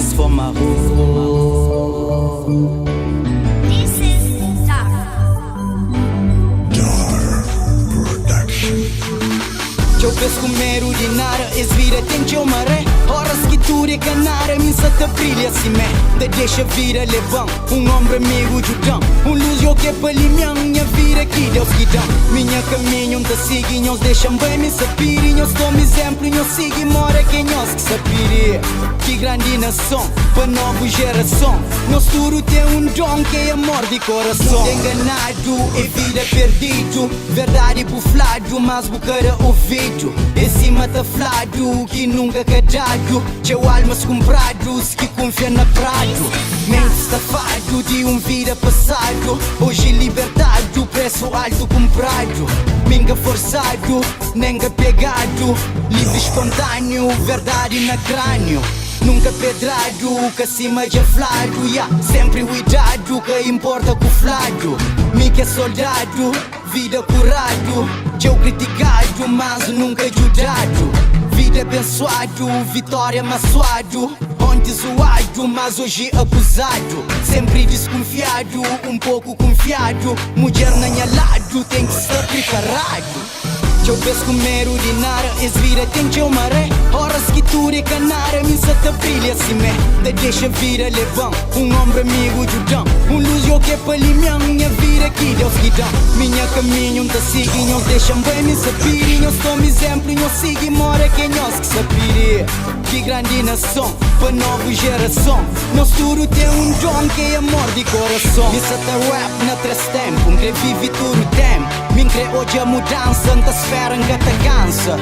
is for my hood. This is Dark. Dar Production. Txeu bes ku medu di nada. Es vida ten txeu maré. Horas ki tudu é ka nada, mi sa ta brilha simé. N ta dexa vida leba-m. Un ombru amigu djuda-m. Un lus yo ke pa limia-m. Nha vida ki Deus ki da-m. Mi nha kaminhu N ta sigi. Nhos dexa-m bai, mi sa pidi. Nhos toma izénplu, nhos sigi. Mora ke nhos ki sa pidi. Ki grandi nason pa novu jerason. Nos tudu ten un don ki é amor di korason. Enganadu é vida perdidu. Verdadi bu fladu, mas bu ka da ovidu. É sima ta fladu ki nunka ka dadu. Txeu almas kunpradus ki kunfia na pradu. Menti stafadu di un vida pasadu. Oji libertadu, presu altu kunpradu. Mi N ka forsadu, nen ka pegadu. Livri spontaniu, verdadi na kraniu. Nunka pedradu, ka sima dja fladu. Ya, senpri kuidadu, ka inporta ku fladu. Mi ki é soldadu, vida kuradu. Txeu kritikadu, mas nunka djudadu. Vida abensuadu, vitória masuadu. Onti zoadu, mas oji akuzadu. Senpri diskunfiadu, un poku kunfiadu. Mudjer na nha ladu, ten ki sta priparadu. Txeu bes ku medu di nada. Es vida ten txeu maré. Horas ki tudu é ka nada, mi sa ta brilha simé. Ta dexa vida leba-m. Un ombru amigu djuda-m. Un lus yo ke pa limia-m. Nha vida ki Deus ki da-m. Mi nha kaminhu N ta sigi. Nhos dexa-m bai, mi sa pidi. Nhos toma izénplu, nhos sigi. Mora ke nhos ki sa pidi. Ki grandi nason pa novu jerason. Nos tudu ten un don ki é amor di korason. Mi sa ta rap na 3 ténpu. N kre vive tudu ténpu. Mi N kre odja mudansa, N ta spera, N ka ta kansa.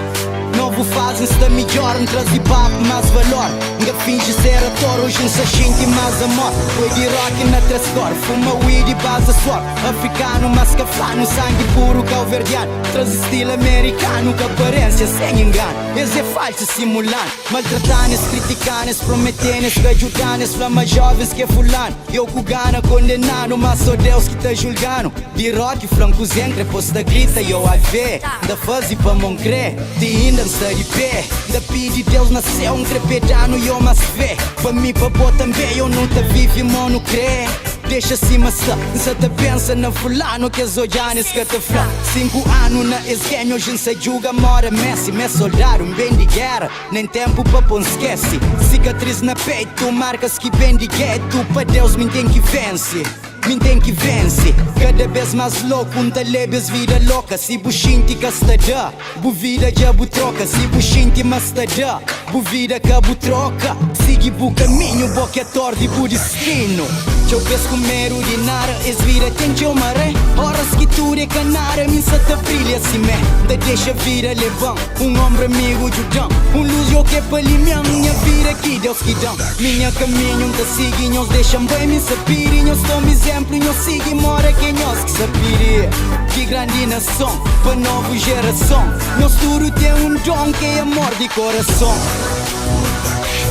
Novu fazi, N sta midjor, N traze papu más valor. N ka finji ser ator, oji N sa xinti más amor. Foi di rock na 3 kor, fuma weed i baza suor. Afrikanu, mas ka flanu, sangi puru kauverdianu. Traze stilu amerikanu, ku aparénsia sen inganu. Es é falsu simulanu, maltratanu, es kritikanu, es prometenu, es ka djudanu, es fla ma jovens ki é fulanu. Eu ku gana kondenanu, ma so Deus ki ta julganu. Di rock fla-m kuzê N kre pô-s ta grita yo ave. N ta faze pamo N kre, ti inda N sta di pé. N ta pidi Deus na séu, N kre p'e da-nu yo más fé. Pa mi pa bo tanbê, yo nu ta vive mo nu kre. Dexa sima sta, N sa ta pensa na fulanu. Kes odja-nu es ka ta fla. 5 anu na es game, oji N sa djuga moda Messi. Mi é soldadu, N ben di géra. Nem tempu pa pon skese. Sikatris na petu, markas ki ben di getu. Pa Deus mi ten ki vense, mi ten ki vense. Kada bes más loku N ta leba es vida loka. Si bu xinti ka sta da, bu vida dja bu troka. Si bu xinti ma sta da, bu vida ka bu troka. Sigi bu kaminhu, bo ki é tor di bu distinu. Txeu bes ku medu di nada. Es vida ten txeu maré. Horas ki tudu é ka nada, mi N sa ta brilha simé. N ta dexa vida leba-m. Un ombru amigu djuda-m. Un lus yo ke pa limia-m. Nha vida ki Deus ki da-m. Mi nha kaminhu N ta sigi. Nhos dexa-m bai, mi N sa pidi. Nhos toma izénplu, nhos sigi. Mora ke nhos ki sa pidi. Ki grandi nason pa novu jerason. Nos tudu ten un don ki é amor di korason. Production.